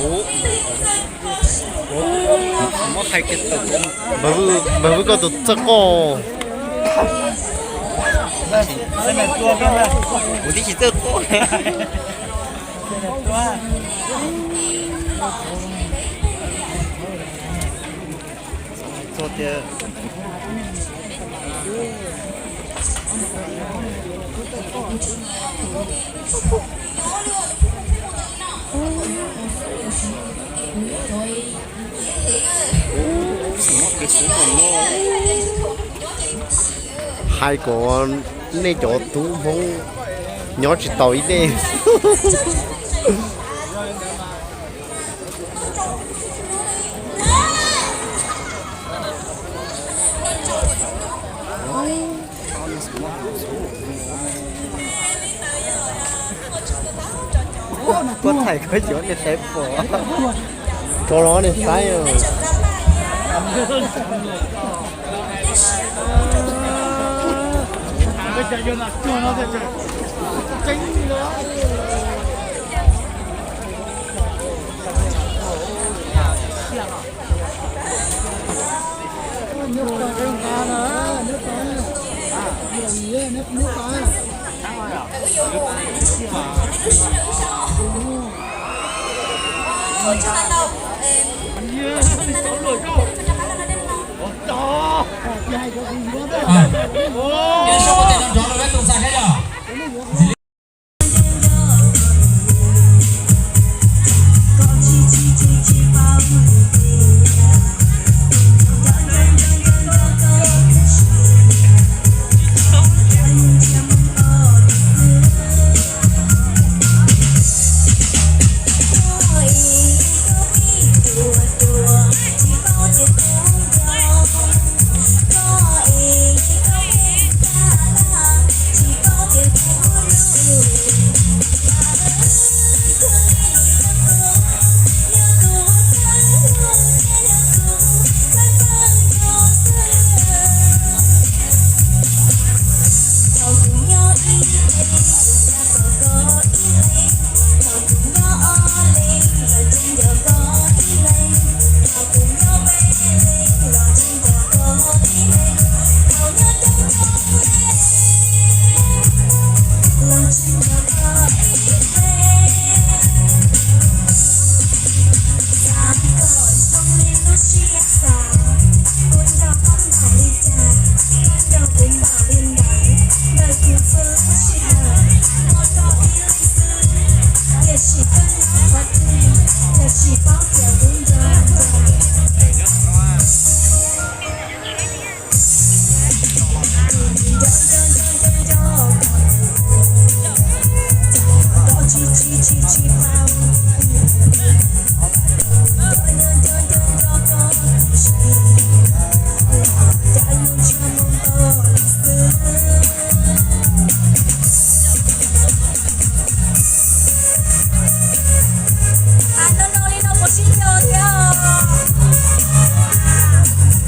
Npawg Vwj, npawg Vwj koj tus txawj quaj. Kuv twb tsis txawj quaj. Hais kom nej cov tub Hmoob nyob tsis tau ib leeg. Kuv thaij koj cov nej saib pom. Rov los nej saib.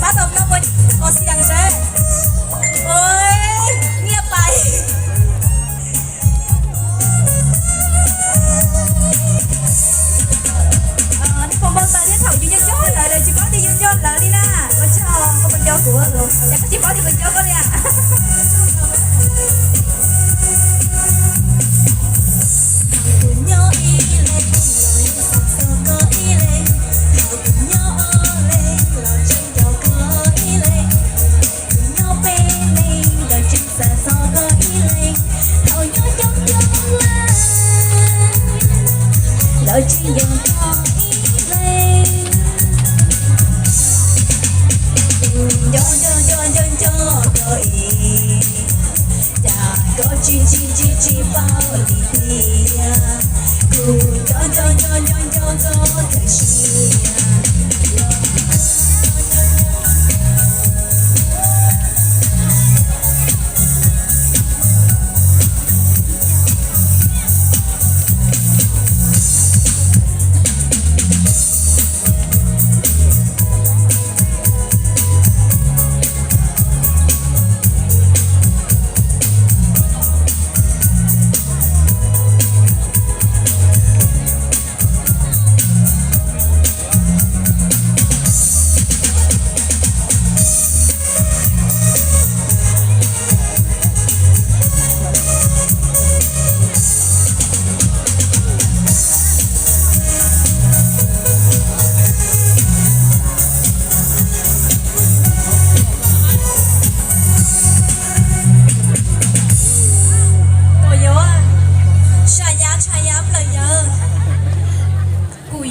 Pab tom no puas xiam seb? Ua, nyiaj pais. Nej puas npau taws thiab thaum yus nco nco lawv, tsis paub tias yus nco lawv li na. Ua tsaug koj puas nco kuv, es koj tsis paub tias kuv nco koj li a.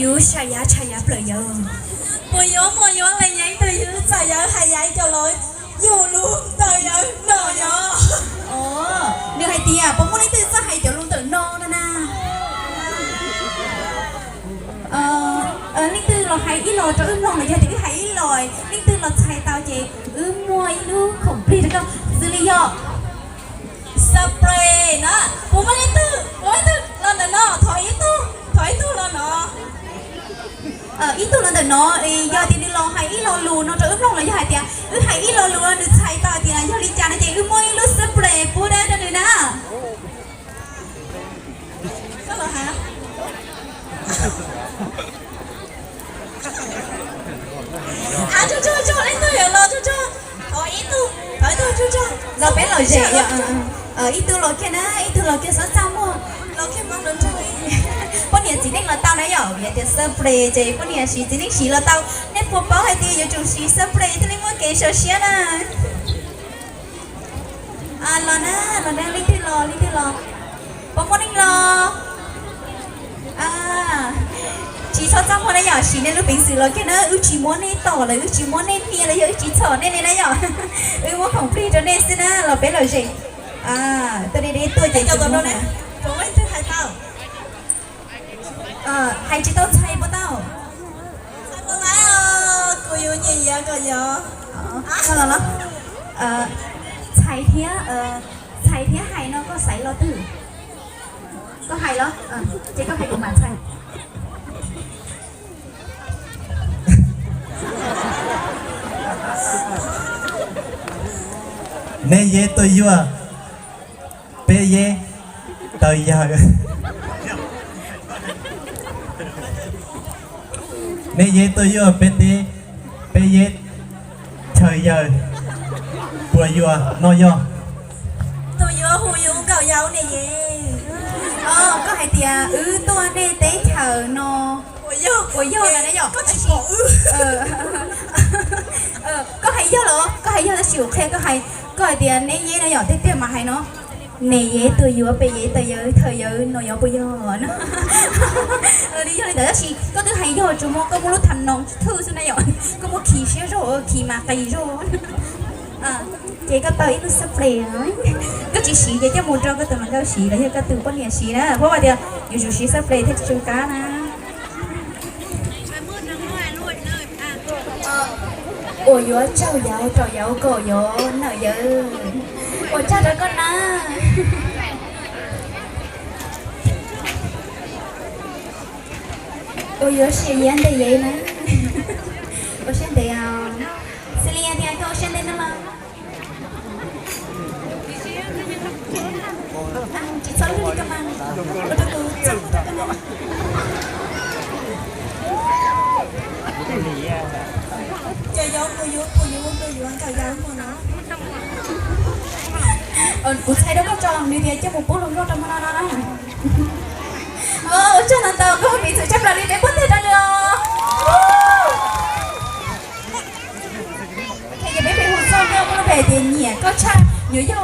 Yus tshais yav tshais yav plaws yawg. Puas yuav muaj yuav lees yeev tus yus txawm yawg hais yav cov lus yug lus ntawm yawg no yog? Nws hais tias puas muaj leej twg txawj hais cov lus ntawm no no na? Leej twg los hais ib los rau wb mloog los yog tias wb hais ib los, leej twg los txhais tau ces wb muaj ib lub khoom plig rau koj xws li yog Subscribe na. Puas muaj leej twg, puas muaj leej twg los ntawm no, thov ib tug, thov ib tug los no. Ib tug los ntawm no, yog tias nws los hais ib lo lus no rau wb mloog los yog hais tias wb hais ib lo lus no nws txhais tau hais tias yog li cas no ces wb muab ib lub subscribe pub dawb rau nws na. Tsuag tsuag tsuag, leej twg yuav los tsuag tsuag, thov ib tug, thov ib tug tsuag tsuag. Los peb los ze, ib tug los kiag na, ib tug los kiag xob txaj muag. Poj niam txiv neej los tau na yom, vim tias subscribe ces poj niam siv txiv neej siv los tau. Nej puas paub hais tias yuav tsum siv subscribe thiaj li muaj kev sov siab na? Los na, los na, leej twg los, leej twg los? Puas muaj neeg los? Tsis txhob txaj muag na yom, siv nej lub peev xwm los kiag na, wb tsis muab nej tom lawm, wb tsis muab nej hnia los yog wb tsis txhom nej li na yom. Wb muab khoom plig rau nej xwb na, los peb lom zem. Tuaj deb deb tuaj ces hais tsis tau txhais puas tau? Kuv yuav nyiam yav kom yog. Txhais thiab, txhais thiab hais no koj xaiv lo twg? Koj hais los? Ces koj hais kuv mam txhais. Neb yeb tuaj yuav, peb yeb taws yawg. Neb yeb tuaj yuav, peb teb, peb yeb chaw yawg. Puas yuav no yog? Tus yuav hu yus nkaum yau ne ye. Koj hais tias wb tuaj nej teb chaws no puas yog, puas yog na yom? Koj tsis pom wb. Koj hais yog los? Koj hais yog tab sis kuv qhia koj hais, koj hais tias neb yeb no yom, tiag tiag mas hais no. Neb yeb tuaj yuav, peb yeb taws yawg, chaw yawg no yog puas yog? Li yog li ntawd tab sis koj twb hais yog tsuas muaj koj muaj lub tham no thwj xwb na yom, koj muaj khi siab zog, khi mas qis zog. Ces koj tau ib lub xab ples, koj tsis siv ces coj mus rau koj tus hluas nkauj siv los yog koj tus poj niam siv na, pab hais tias yuav tsum siv xab ples thiaj tsis tsw kab na. Uas yuav tsawg yau rau yau kom yuav nawm yawg. Ua tsaug rau koj na. Uas yuav sia yav ntev yev na. Ua siab ntev os. Xws li tias koj ua siab ntev no los. Tsis txhob lub li koj mas, ua rau kuv txaj muag rau koj na. Ces yog kuv yuav, kuv yuav, kuv yuav nkawm yau mus no. Kuv txhais rau koj tso, nws tias coj mus pub hluas nkauj rau hmo no no na. Ua tsaug ntau ntau, koj piv txwv tshaj plaws li, peb pub teg rau nws os. Ces peb pem hu xauj nyob muaj lub npe tias nyiam koj tshaj, yuav yog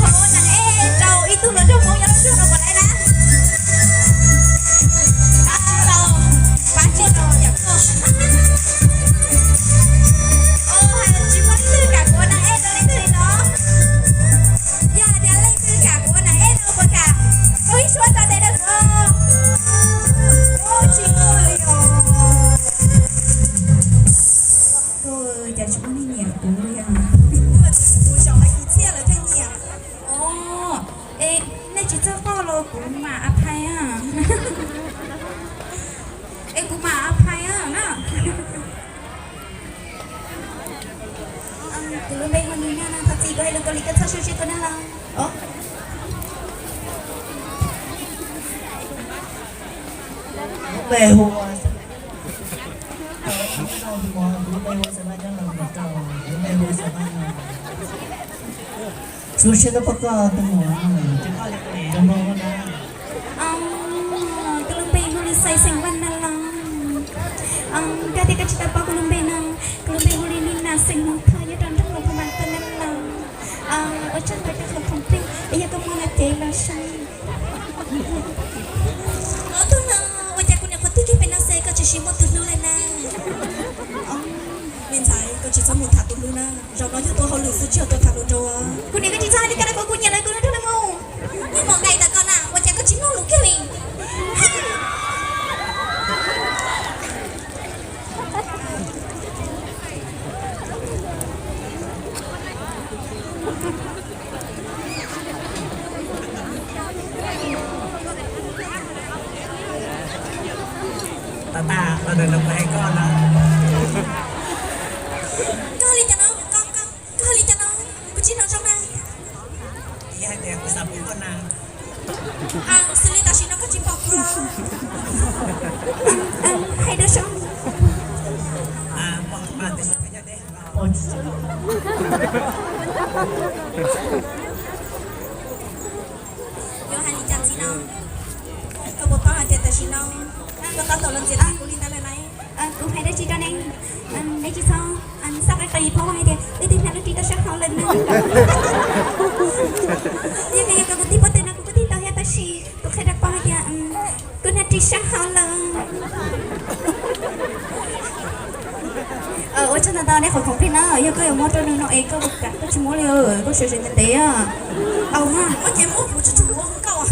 Kuv thov ua neeg ej rau ib tug hluas nraug Hmoob nyob lub nroog no puas tau na? Tsis tau, pab tsis tau yam koj. Os, hais tsis muaj leej twg kam kuv ua neeg ej rau leej twg li no. Yog hais tias leej twg kam kuv ua neeg ej no puas kam? Kaus ib suab rau tes rau kuv. Ua tsis muaj li os. Cov tsis muaj neeg nyiam kuv li os. Kuv xyaum hais kuv txhiaj lawv thiaj nyiam. Os, es nej tsis txawj qoj los kuv mam a phais a. Es kuv mam a phais a na. Kuv lub npe hu Nina no, thov txim kuv hais lus Kaus Lim koj txhob sib sib tua neeg los. Lub npe hu, lub npe hu Xav Maj Nyob Los Mus Rau, lub npe hu Xav Maj Nyob. Su siab koj pom koj tus mus, koj li zoo no na. Koj lub npe hu li Xais Xeem Vaj na los? Koj tias koj tsis tau paub kuv lub npe no, kuv lub npe hu li Nina xeem Hmoob Thoj nyob rau nroog Los Phoo Mas Toj na los. Ua tsaug ntau rau qhov khoom plig, yog koj muaj no ces los saib. Ob tug no, ua cas kuv niam qhuav twb kiag pem no xwb koj tseem tsis muaj tus hlub li na? Me ntxhais, koj tsis txhob mus tham tus hlub na, zaum no yog tua hauj lwm xwb tsis yog tua tham hluas nraug. Kuv niam koj tsis txhob hais li ko na, kuv nyiam lawv kuv nrog lawv mus. Niag muam nqaim ntawm koj na, ua cas koj tsis nug lus kiag li? Tab tab, los ntawm no kuv hais koj no. Koj hais li cas no? Koj, koj, koj hais li cas no? Kuv tsis hnov zoo na. Yog hais tias kuv xav pom koj na. Xws li tam sim no koj tsis pom kuv los? Hais rau saib. Yuav hais li cas ntxiv no? Koj puas paub hais tias tam sim no koj tab tom los ntxias tag kuv li ntawd lawm na? Kuv hais dab tsi rau nej? Nej tsis txhob xav qis qis phob hais tias wb twb hnov lub ris tau sab hauv lawm na. Yog tias yog kuv tig pob tw no kuv kuj tig tau thiab tab sis kuv qhia rau pog hais tias kuv hnov ris sab hauv lawm. Ua tsaug ntau ntau nej qhov khoom plig na, yog koj yuav muab rau nws no es koj kam koj tsis muab li, koj sawv sawv ntev ntev. Tau na, koj ces muab kuv tsis tshua muab koj.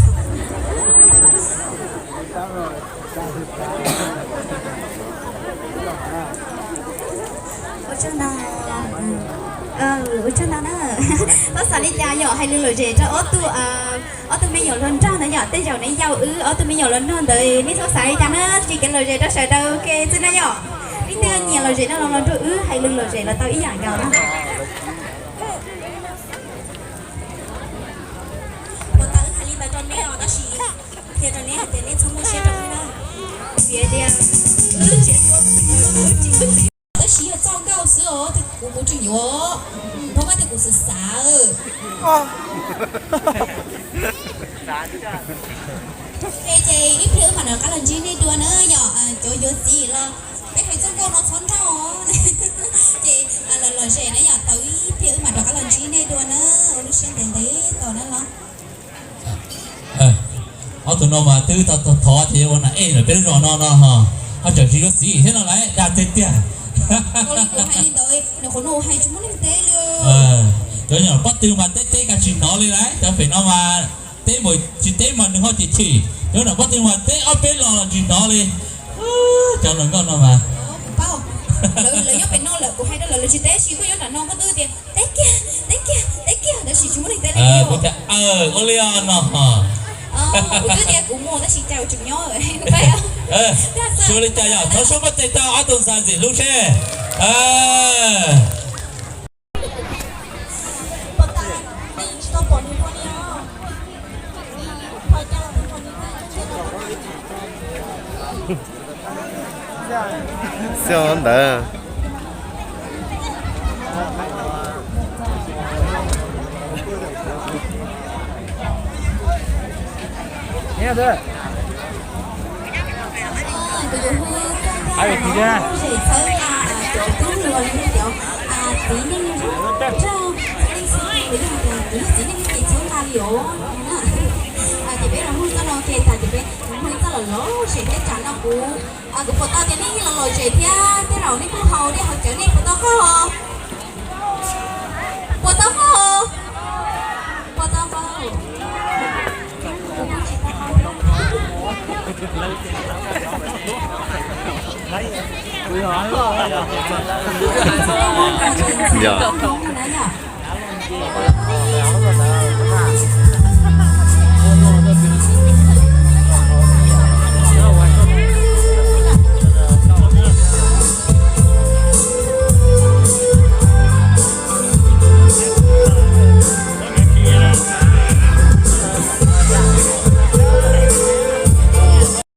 Ua tsaug ntau, ua tsaug ntau na. Txhob xav li cas yom, hais lus lom zem rau ob tug, ob tug me nyuam hluas nraug ntawd yom, tej zaum neb yau wb ob tug me nyuam hluas nraug ntawd, nej txhob xav li cas na, tsis kev lom zem rau sawv daws ua ke xwb na yom. Leej twg nyiam lom zem no los los nrog wb hais lus lom zem los tau ib yam nkaus na. Puas tas wb hais li ntawd rau neb os, tab sis qhia rau neb hais tias neb txhob muaj siab rau wb na. Vim tias wb tseem yuav, tab sis yog txoj nkauj xwb os, kuv kuv tseem yuav, thov qab tias kuv xav xav. Ces ib pliag wb mam rov qab los ntsib nej dua na yom, cov yuav txiv los peb hais txoj nkauj no txhob nrauj. Ces lom zem na yom, tau ib pliag wb mam rov qab los ntsib nej dua na, ua lub siab ntev ntev tos na los. Ob tug no mas twb tau thov tias yuav ua nam ej ntawm peb lub zos no no ho, ho tseem tsis yuav txiv thiab no lawm, dag tiag tiag. Kuv hais li ntawd, nws qhuav no hais tsis muaj leej teb li. Cov nyuam pob tw mas teb teb kav tsis hnov li lawm, cov pem no mas teb mus tsis teb mas nws ho chim chim, cov nyuam pob tw mas teb ob peb los los tsis hnov li. Cov hluas nkauj no mas, lawv nyob pem no lawm kuv hais rau lawv lawv tsis teb, tab sis koj nyob nram no koj twb tias teb kiag teb kiag teb kiag tab sis tsis muaj leej teb li. Kuv tias ua li no ho. Kuv twb tias kuv mus tab sis cas kuv tseem nyob. Suav li cas yog thov suav muab tes tau ob tug ntxhais ntxim hlub seb. Xyov ntawd. Kuv yuav hu txoj ncaj los lub zem txhawb nqa cov tub hluas los yog cov txiv neej nraug txhua leej txhua tus los yog tias kuv yog txiv neej ces txhawb nqa li os. Ces peb los hu txoj no ces tas ces peb hu txoj los lub zem thiab tsam no kuv, kuv pom tau tias nej yeej los lom zem thiab tej zaum nej kuj haus dej haus cawv, nej puas tau qaug? Puas tau qaug? Puas tau qaug? Yog.